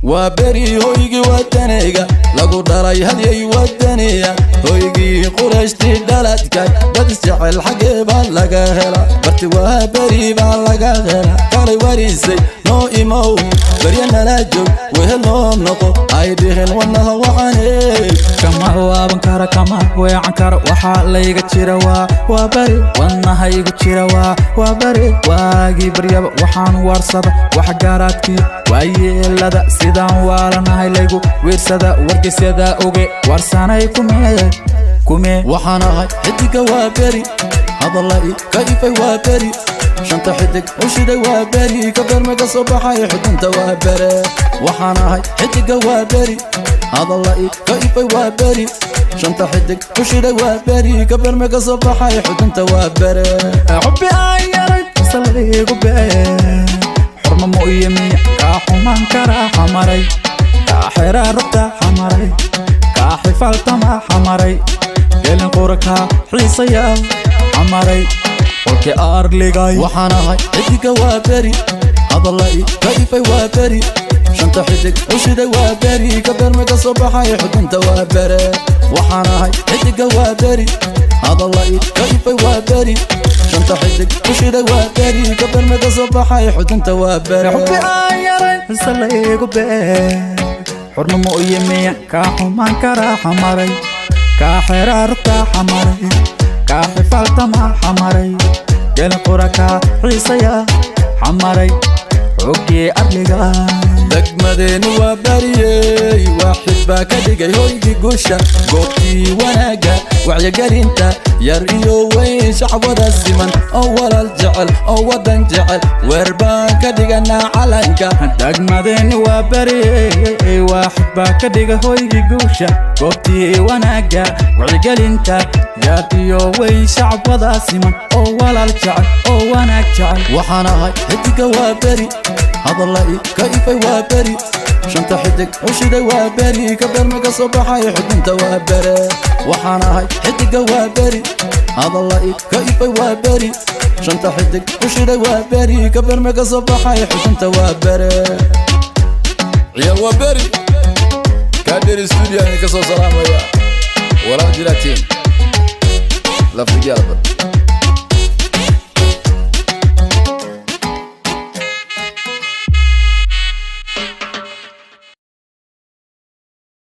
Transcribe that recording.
Waa beri, hoygii wadanayga lagu dhalay, hadyay wadaniya, hoygii Qurayshtii dhaladkay. Dad isjecel xaggee baa laga hela? Barti Waa Beri baa laga hela. Kalay warisay, noo imow, berya nala joog, wehel noo noqo, ay dhihin wadnaha wacaney. Kama waaban kara, kama weecan kara, waxaa layga jira waa bari, wadnaha igu jira waa bari. Waagii baryaba waxaan waarsada wax gaaraadkii waayeelada, sidaan waalanahay laygu wiirsada, wargeysyada oge waarsanay kumee kumee. Waxaan ahay xidiga Waa Beri, hadalla i ka ifay Waa Beri, shanta xidig u shiday Waa Beri, ka beerma ka soo baxay xudunta Waa Bere. Waxaan ahay xidiga Waa Beri, hadalla i ka ifay Waa Beri, shanta xidig u shiday Waa Beri, ka beerma ka soo baxay xudunta Waa Bere. Xubbi aan yaray salaygu bee, xurma mu iyo miya kaa xumaan karaa? Xamaray kaa xeraa rugta, xamaray kaa xifaaltama, xamaray gelin qura kaa xiisaya, xamaray qolkii arligay. Waxaan ahay xidiga Waa Beri, hadalla i ka ifay Waa Beri, shanta xidig u shiday Waa Beri, ka beerma ka soo baxay xudunta Waa Bere. Waxaan ahay xidiga Waa Beri, hadalla i ka ifay Waa Beri, shanta xidig u shiday Waa Beri, ka beerma ka soo baxay xudunta Waa Bere. Xubbi aan yaray salaygu bee, xurma mu iyo miya kaa xumaan karaa? Xamaray kaa xeraa rugta, xamaray kaa xifaaltama, xamaray gelin qura kaa xiisaya, xamaray xoggii arliga. Degmadeenu waa bariyey, waaxid baa ka dhigay hoygii guusha, goobtii wanaagga, wacyigelinta yar iyo weyn, shacwada siman oo walaal jecel oo waddan jecel, weer baan ka dhiganaa calanka. Degmadeeni waa bariyey, waaxid baa ka dhiga hoygii guusha, goobtii wanaagga, wacyigelinta yar iyo weyn, shacab siman oo walaal jecel oo wanaag jecel. Waxaan ahay xidiga Waa Beri, hadalla i ka ifay Waa Beri, shanta xidig u shiday Waa Beri, ka beerma ka soo baxay xudunta Waa Bere. Waxaan ahay xidiga Waa Beri, hadalla i ka ifay Waa Beri, shanta xidig u shiday Waa Beri, ka beerma ka soo baxay xudunta Waa Bere. Ciyaal Waa Beri, Kaadheri Studio idin ka soo salaamaya, walaal jiraatiin laftigyaalba.